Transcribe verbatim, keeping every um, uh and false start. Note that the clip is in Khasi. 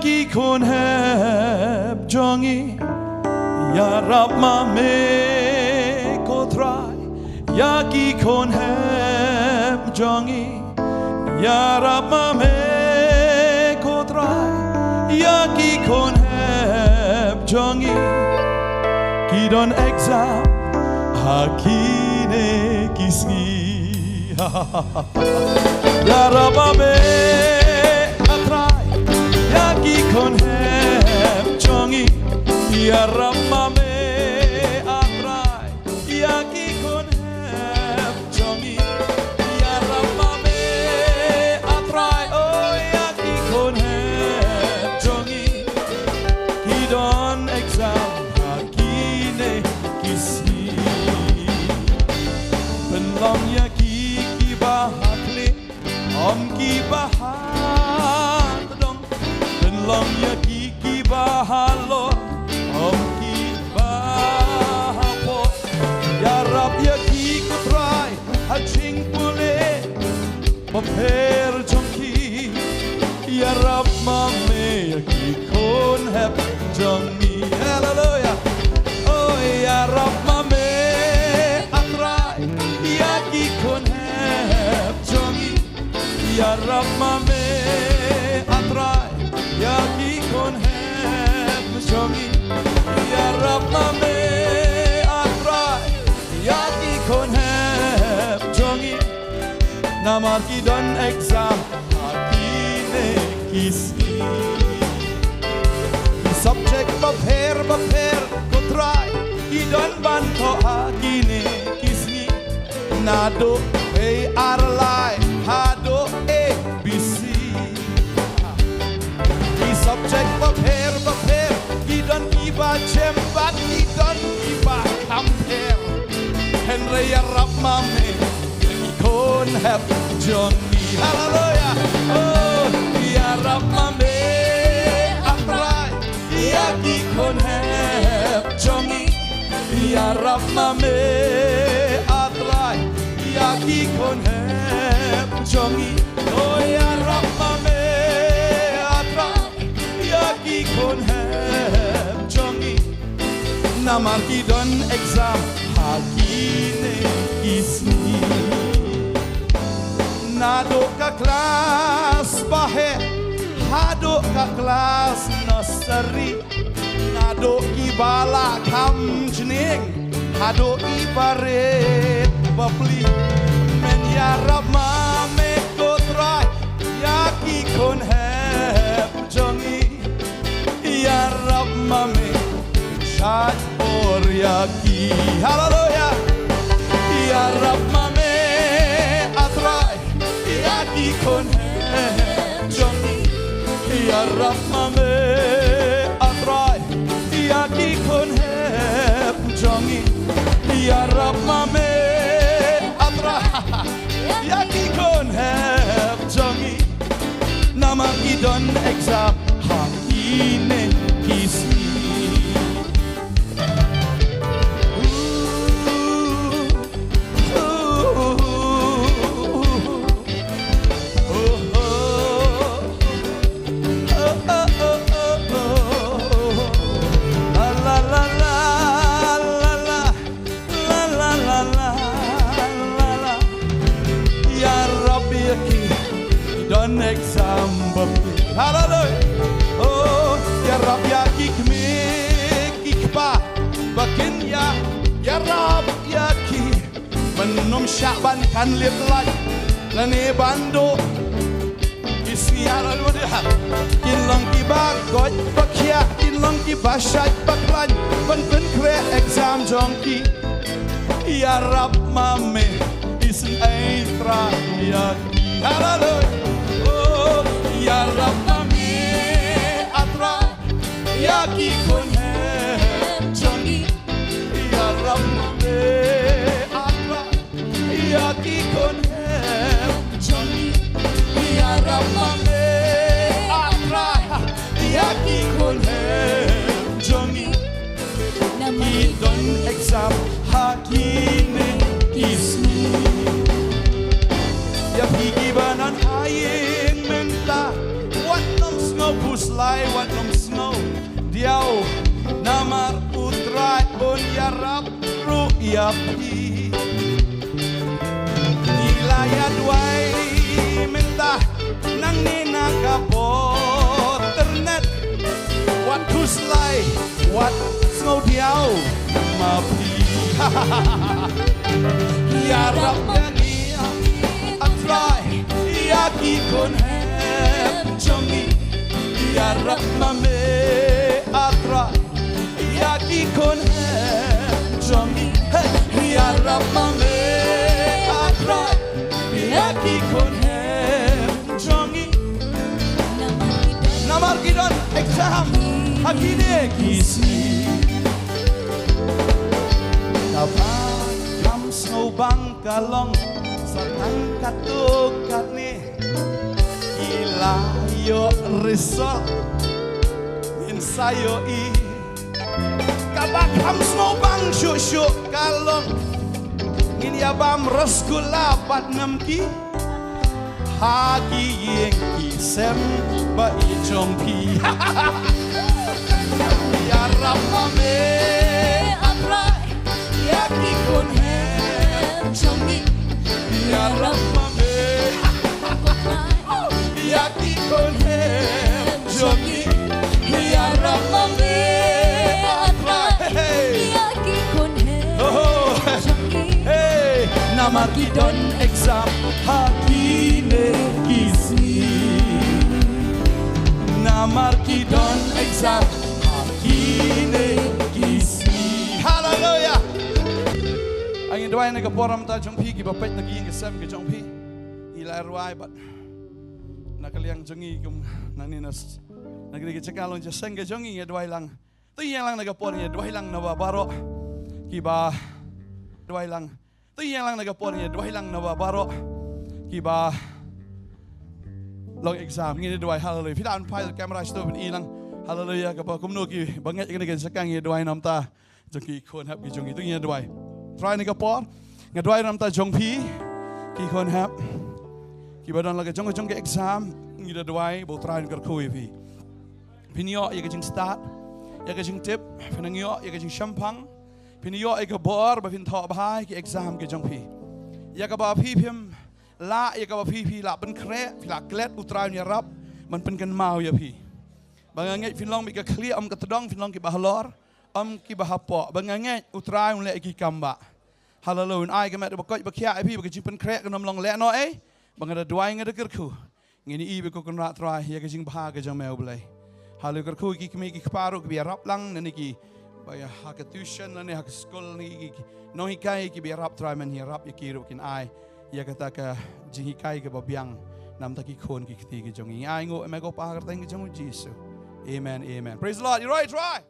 Ki khun hep jong ngi, ïarap ma me ko Trai. Ïa ki khun hep jong ngi, ïarap ma me ko Trai. Ïa ki khun hep jong ngi, ki don exam ha kine ki sngi. Ïarap ma me a Trai, ïa ki khun hep jong ngi. Ïarap ma me a Trai, ïa ki khun hep jong ngi. Ïarap ma me a Trai, oh ïa ki khun hep jong ngi. Ki don exam ha kine ki sngi. Pynlong ïa ki kiba ha khlieh, ym kiba ha tdong. Pynlong ïa ki kiba halor, ym kiba hapoh. Ïarap ïa ki ko Trai ha jingpule bapher jong ki. Ïarap ma me ïa ki khun hep jong ngi. Haleluya. Oh ïarap ma me a Trai, ïa ki khun hep jong ngi. Ïarap ma me a Trai, ïa ki khun hep jong ngi. Ïarap ma me a Trai, ïa ki khun hep jong ngi. Namar ki don exam ha kine ki sngi. Ki subject bapher bapher ko Trai, ki don ban thoh ha kine ki sngi. Naduh A R lai haduh A B C. Ki subject bapher bapher, ki don kiba jem bad ki don kiba kham pher. Hynrei ïarap ma me ïa ki khun hep jong ngi. Haleluya. Oh, ïarap ma me a Trai, ïa ki khun hep jong ngi. Ïarap ma me a Trai, ïa ki khun hep jong ngi. Oh ïarap ma me a Trai, ïa ki khun hep jong ngi. Namar ki don exam ha kine ki sngi. Naduh ka klas ba heh haduh ka klas nursery. Naduh kiba la kham jneng haduh kiba rit bapli. Men ïarap ma me ko Trai, ïa ki khun hep jong ngi. Ïarap ma me shait bor ïa ki. Haleluya. Ïarap ma me a Trai, ïa ki khun hep jong ngi. Ïarap ma me a Trai, ïa ki khun hep jong ngi. Ïarap ma me a Trai, ïa ki khun hep jong ngi. Namar ki don exam ha kine ki sngi. Ïarap ïa ki don exam bapher. Haleluya. Oh, ïarap ïa ki kmie ki kpa ba kin ïa, ïarap ïa ki. Ban ym shah ban kan lip lait lane ban duh. Ki sngi, haleluya. Kin long kiba koit ba khiah, kin long kiba shait ba khlaiñ ban pynkhreh exam jong ki. Ïarap ma me, isynei Trai ïa ki. Haleluya. Oh, ïarap ma me a Trai, ïa ki khun hep jong ngi. Ïarap ma me a Trai, ïa ki khun hep jong ngi. Ïarap ma me a Trai, ïa ki khun hep jong ngi. Ki don exam ha kine ki sngi. Ïa phi kiba don ha ïing mynta, wat nym sngew phuslai. Ïa phi. Ngi la ïa duwai mynta nangne na ka por tyrnet. Wat khuslai, wat sngewdiaw ma phi. Ïarap ïa ngi, A Trai, ïa ki khun hep jong ngi. Ïarap ma me, A Trai, ïa ki khun hep jong ngi. Hey, ïarap ma me, A Trai, ïa ki khun hep jong ngi. Namar ki don exam ha kine ki sngi. Kaba kham sngewbang ka long sa tang katto katne ki la ïoh result, ngin sa ïohi. Kaba kham sngewbang shuh shuh ka long ngin ïa bam rasgulla bad namki ha ki ïing ki sem ba i jong phi. Ïarap ma me, A Trai, ïa ki khun hep jong ngi. Ïarap ma me, ïa ki khun hep jong ngi. Ïarap ma me, A Trai. Hey, hey. Ïa ki khun hep jong ngi. Hey, namar ki don exam ha kine ki sngi. Namar ki don exam ha kine ki sngi. Haleluia. Ngin duwai na ka por namar jong phi kiba peit na ki ïing ki sem ki jong phi. Ngi la duwai bad na ka liang jong ngi kum nangne na s-, na kine ki jaka long jingïaseng ki jong ngi, ngi duwai lang. To ïeng lang na ka por, ngi duwai lang na ba baroh kiba, duwai lang. To ïeng lang na ka por, ngi duwai lang na ba baroh kiba long exam. Ngi duwai, haleluia. Phi lah ban phai camera shuh ban i lang. Haleluia. Kaba kumno kiba ngeit kane ka jaka, ngi duwai namar jong ki khun hep ki jong ngi. To ïeng duwai. Trai na ka por, nga duwai namar jong phi ki khun hep kiba don la ka jong ka jong ka exam. Ngi da duwai ba U Trai un kyrkhu ïa phi. Phin ïoh ïa ka jingstad, ïa ka jingtip, phin ïoh ïa ka jingshemphang, phin ïoh ïa ka bor ba phin thoh bha ïa ki exam ki jong phi. Ïa kaba phi phim lah, ïa kaba phi phi lah pynkhreh, phi lah klet, U Trai un ïarap ban pynkynmaw ïa phi. Ba nga ngeit phin long beit ka khlieh, ym ka tdong, phin long kiba halor, ym kiba hapoh. Ba nga ngeit U Trai un leh ïa ki kam ba Haleluia. Un ai ka met ba koit ba khiah ïa phi ba ka jingpynkhreh kan ym long lehnohei. Ba nga da duwai, nga da kyrkhu. Ngin ïohi ba ko Kynrad Trai ïa ka jingbha ka jong me U Blei. Haleluia. Kyrkhu ïa ki kmie ki kpa ruh kiba ïarap lang nangne kiba ïa ha ka tuition lane ha ka skul, nangne ki, ki nonghikai kiba ïarap, Trai men ïarap ïa ki ruh, kin ai ïa kata ka jinghikai kaba biang namar ki khun ki kti ki jong ngi. Ai nguh ïa me ko Pa ha ka kyrteng ka jong U Jisu. Amen, amen. Praise the Lord. You're right, Trai.